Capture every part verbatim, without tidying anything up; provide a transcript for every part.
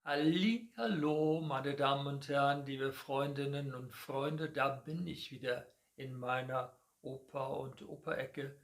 Halli, hallo, meine Damen und Herren, liebe Freundinnen und Freunde, da bin ich wieder in meiner Opa- und Opa-Ecke.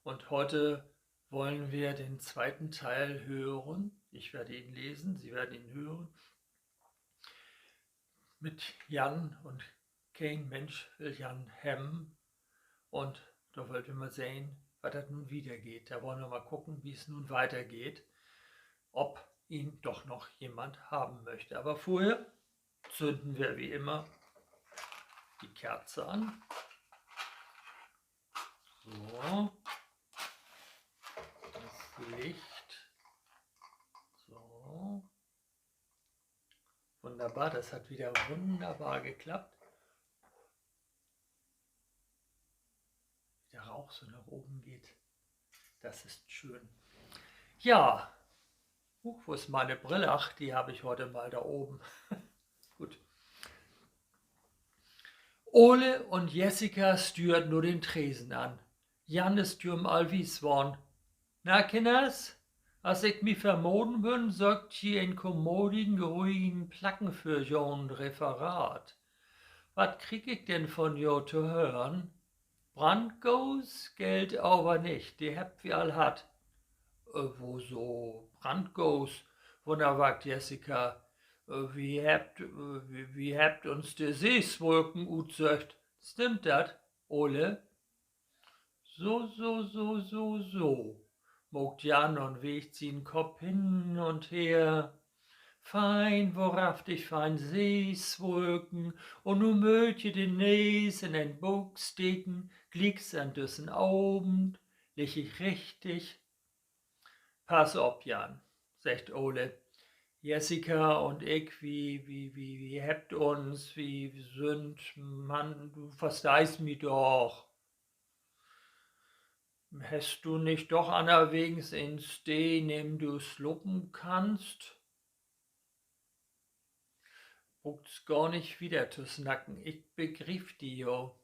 Und heute wollen wir den zweiten Teil hören. Ich werde ihn lesen, Sie werden ihn hören. Mit Jan un keen Minsch will Jan hebben. Un dor wüllt wi mal sehn, wat dat nu wiedergeht. Da wollen wir mal gucken, wie es nun weitergeht, ob ihn doch noch jemand haben möchte. Aber vorher zünden wir wie immer die Kerze an. So. Das Licht. So. Wunderbar, das hat wieder wunderbar geklappt. Wie der Rauch so nach oben geht. Das ist schön. Ja. Huch, wo ist meine Brille? Ach, die hab ich heute mal da oben. Gut. Ole un Jessica stüert nu den Tresen an. Jan is jüm al wies worrn. Na, Kinners, as ik mi vermoden bün, söökt ji en kommodigen, ruhigen Placken för jo'n Referat. Wat krieg ik denn von jo to hören? Brandgoos gellt aver nich, de hebbt wi al hatt. Äh, woso Brandgoos?, wunnerwarkt Jessica. Äh, wi hebbt, äh, wi, wi hebbt uns de Seeswulken utsöcht. Stimmt dat, Ole? So, so, so, so, so, maakt Jan un weegt sien Kopp hin un her. Fein, wohrhaftig fein, Seeswulken. Un nu mööt ji de Nees in den Buuk steken, glieks an düssen Avend. Ligg ik richtig? Pass op, Jan, seggt Ole. Jessica un ik, wi, wi, wi, wi hebbt uns, wi sünd, Mann, du versteihst mi doch. Hest du nich doch annerwegens en Stee, neem du slapen kannst? Bruukst gor nich wieder to snacken, ik begriev di jo.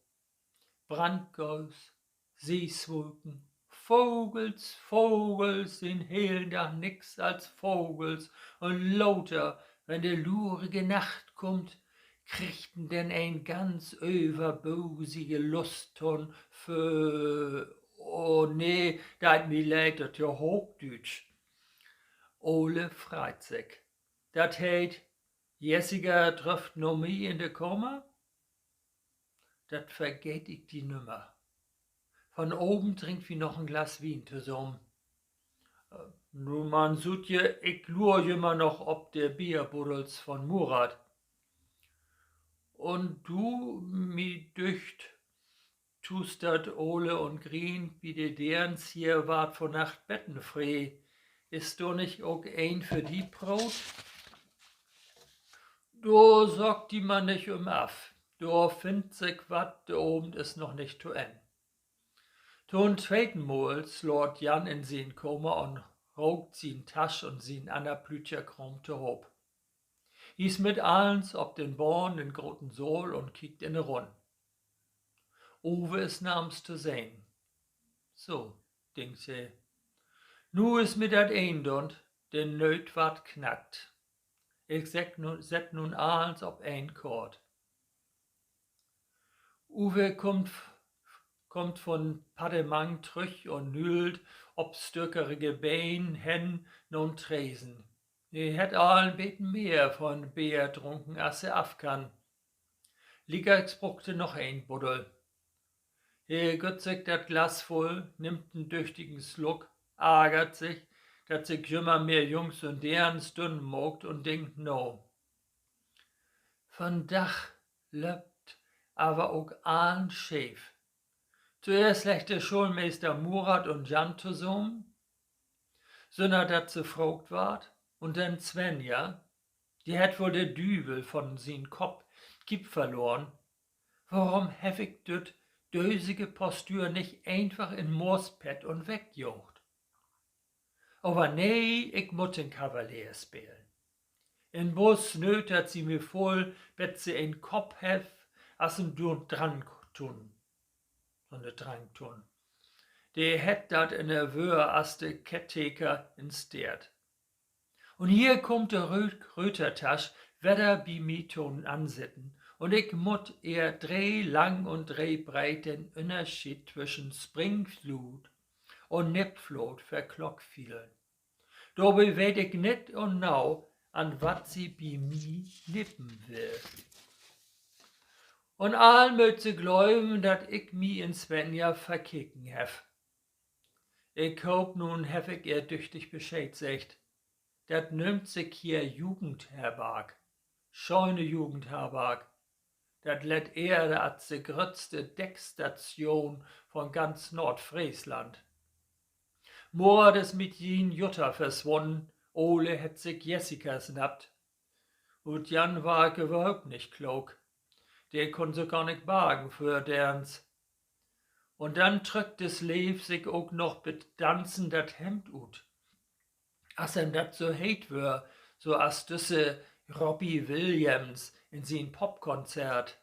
Brandgoos, Seeswulken, Vogels, Vogels, den helen Dag nix as Vogels, un later, wenn de lurige Nacht kummt, kriggt een denn en ganz överbosige Lust to'n Vö-, oh nee, deit mi leed, dat is jo Hoochdüütsch. Ole freit sik. Dat heet, Jessica dröfft na mi in de Kamer? Dat vergeet ik di nümmer. Vonavend drinkt wi noch en Glas Wien tosamen. Äh, nu man, Suutje, ik luur jümmer noch op de Beerbuddels von Murat. Un du, mi dücht, tuustert Ole un grient, bi de Deerns hier warrt vonnacht betenfree. Is dor nich ok een för di proot? Dor sorg di man nich üm af. Dor finnt sik wat, de Avend is noch nich to Enn. To'n tweten Mal slaat Jan in sien Kamer un rookt sien Tasch un sien anner Plütterkraam tohoop. He smitt allens op den Bodden in'n groten Saal un kiekt in de Runn. Uwe is narms to sehn. So, denkt he, nu is mi dat een dun, de Nööt warrt knackt. Ik sett nu, sett nu allens op een Koort. Uwe kummt, kummt von Paddemang trüch un nühlt op stökerige Been hen na'n Tresen. He hett al en beten mehr von Beer drunken, as he af kann. Liekers bruukt he noch een Buddel. He gütt sik dat Glas vull, nimmt en düchtigen Sluck, argert sik, dat sik jümmer mehr Jungs un Deerns dünn maakt, un denkt na. Vondaag löppt aver ok allens scheef. Toeerst leggt de Schoolmeester Murat un Jan tosamen, sünner dat se fraagt warrt, un denn Svenja, de hett woll de Düvel von sien Kopp, Kipp verloren. Worüm heff ik düt dösige Postüür nich eenfach in Moospett un wegjaagt? Aver nee, ik mutt den Kavaleer spelen. In Bus nötert se mi vull, bet se en Kopp hett as en Dun-, Dranktunn. So 'ne Dranktunn. De hett dat in de Wöör as de Ketteker in Steert. Un hier kummt de Rötertasch wedder bi mi to'n Ansitten, un ik mutt ehr dree lang un dree breet den Ünnerscheed twüschen Springfluut un Nippfloot verklockfielen. Dorbi weet ik nitt un nau, an wat se bi mi nippen will. Un all mööt se glöven, dat ik mi in Svenja verkeken heff. Ik hoop, nu heff ik ehr düchtig Bescheed seggt. Dat nöömt sik hier Jugendherbarg. Schöne Jugendherbarg. Dat lett ehr as de gröttste Deckstation von ganz Noordfreesland. Murat is mit sien Jutta verswunnen, Ole hett sik Jessica snappt. Ut Jan warr ik överhaupt nich klook. De kunn sik gor nich bargen vör Deerns. Un denn tröckt de Sleev sik ok noch bi't Danzen dat Hemd ut. As em dat so heet wöör, so as düsse Robbie Williams in sien Popkonzert.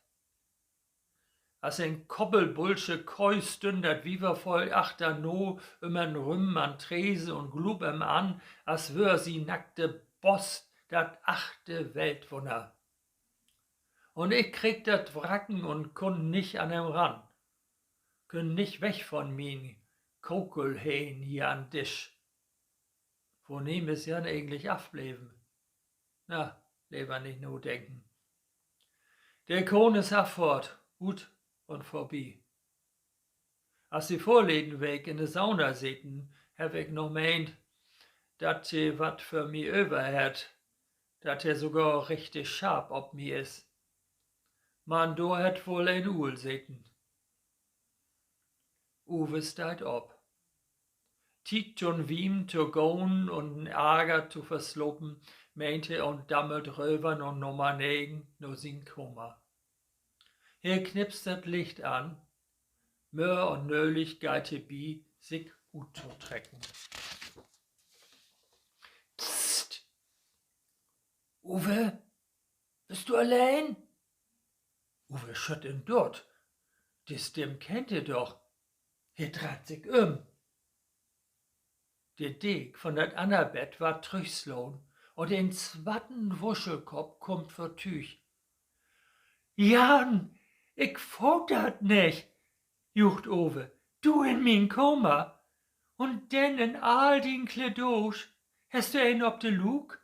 As en koppelbulsche Keu stünn dat Wievervolk achterna üm em rüm an Tresen un gloop em an, as wöör sien nackte Bost dat achte Weltwunner. Un ik kreeg dat Wracken un kunn nich an em ran. Kunn nich weg von mien Kokelhehn hier an Disch. Woneem is Jan egentlich afbleven? Na, lever nich nadenken. De Koon is affohrt, ut un vörbi. As wi vörleden Week in de Sauna seten, heff ik noch meent, dat he wat för mi över hett, dat he sogor richtig scharp op mi is. Man dor hett woll en Uul seten. Uwe steiht op. Tiet, to'n Wiemen to gahn un den Arger to verslopen, meent he un dammelt röver na Nummer negen, na sien Kamer. He knipst dat Licht an. Möör un nölig geiht he bi, sik uttotrecken. Psst! Uwe, büst du alleen? Uwe schütt in Dutt. De Stimm kennt he doch. He dreiht sik üm. De Deek von dat anner Bett warrt trüchslahn un en swatten Wuschelkopp kummt vör Tüüg. Jan, ik faat dat nich, juucht Uwe. Du in mien Kamer? Un denn in all dien Kledaasch? Hest du een op de Luuk?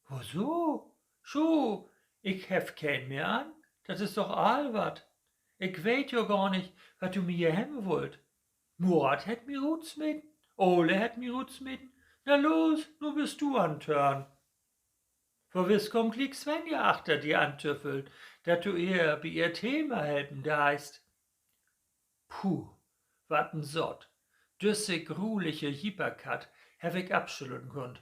Woso? Schu, ik heff keen mehr an. Dat is doch all wat. Ik weet jo gor nich, wat du mi hier hebben wullt. Murat hett mi rutsmeten, Ole hett mi rutsmeten. Na los, nu büst du an Törn. Wowiss kummt gliek Svenja achter di antüffelt, dat du ehr bi ehr Thema helpen deist. Puh, wat en Sott. Düsse gruliche Jieperkatt heff ik afschütteln kunnt.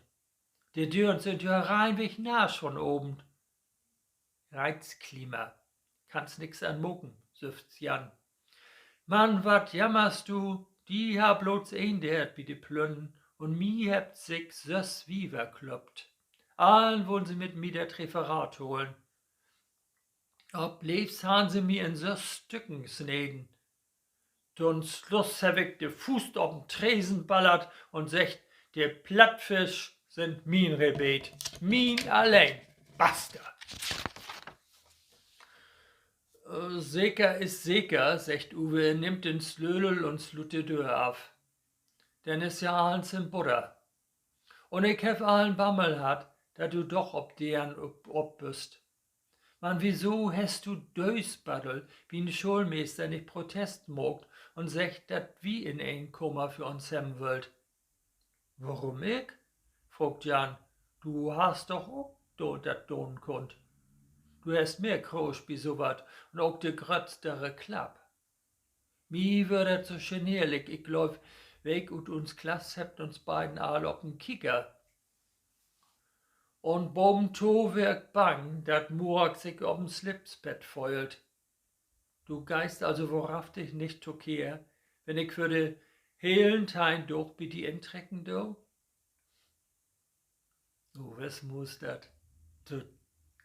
De Dören sünd jo reinweg narsch vonavend. Reizklima. Kannst nix an maken, süfzt Jan. Man, wat jammerst du? Di harr blots een Deert bi de Plünnen un mi hebbt sik söss Wiever kloppt. Allen wullen se mit mi dat Referat holen. Op leevst harrn se mi in söss Stücken sneden. To'n Sluss heff ik de Fuust op'n Tresen ballert un seggt: De Plattfisch sünd mien Rebeet, mien alleen. Basta! Seker is seker, seggt Uwe, nimmt den Slötel un sluut de Döör af. Denn is ja allens in Bodder. Un ik heff all en Bammel hatt, dat du doch op Deern op, op büst. Man wieso hest du dösbaddel bi'n Schoolmeester nich Protest maakt un seggt, dat wi in een Kamer för uns hebben wüllt? Worüm ik? fraagt Jan. Du harrst doch ok do-, dat doon kunnt. Du hest mehr Kraasch bi so wat un ok de gröttstere Klapp. Mi wöör dat so generlik, ik glööv, welk ut uns Klass hebbt uns beiden all op en Kieker. Un baven to weer ik bang, dat Murat sik op en Slipspett föhlt. Du geihst also wohrhaftig nich to Kehr, wenn ik för de helen teihn Daag bi di intrecken do? Uwe smustert. To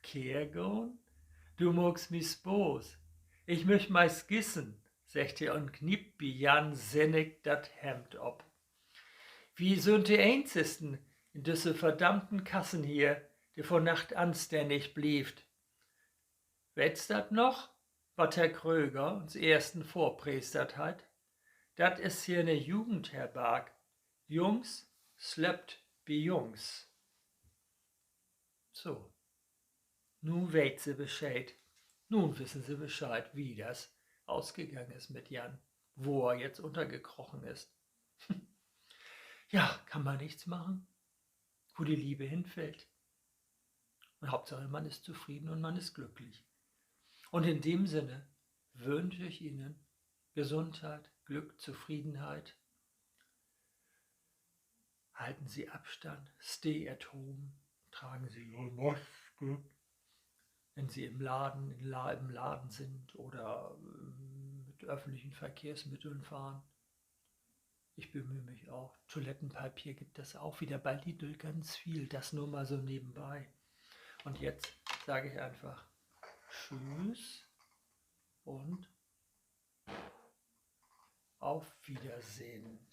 Kehr gahn? Du maakst mi Spaaß. Ik müch meist gissen, seggt he un kniept bi Jan sinnig dat Hemd op. Wi sünd de eenzigsten, In düsse verdammten Kassen hier, de vör Nacht anstännig blievt. Weetst dat noch, wat Herr Kröger uns eersten vörpreestert hett? Dat is hier 'ne Jugendherberg. Jungs slöppt bi Jungs. So. Nu weet se Bescheed. Nun wissen se Bescheed, wie das ausgegangen ist mit Jan, wo er jetzt untergekrochen ist. Ja, kann man nichts machen, wo die Liebe hinfällt. Und Hauptsache, man ist zufrieden und man ist glücklich. Und in dem Sinne wünsche ich Ihnen Gesundheit, Glück, Zufriedenheit. Halten Sie Abstand, stay at home, tragen Sie Ihre Maske, wenn Sie im Laden, in La-, im Laden sind oder ähm, mit öffentlichen Verkehrsmitteln fahren. Ich bemühe mich auch. Toilettenpapier gibt es auch wieder bei Lidl ganz viel. Das nur mal so nebenbei. Und jetzt sage ich einfach Tschüss und auf Wiedersehen.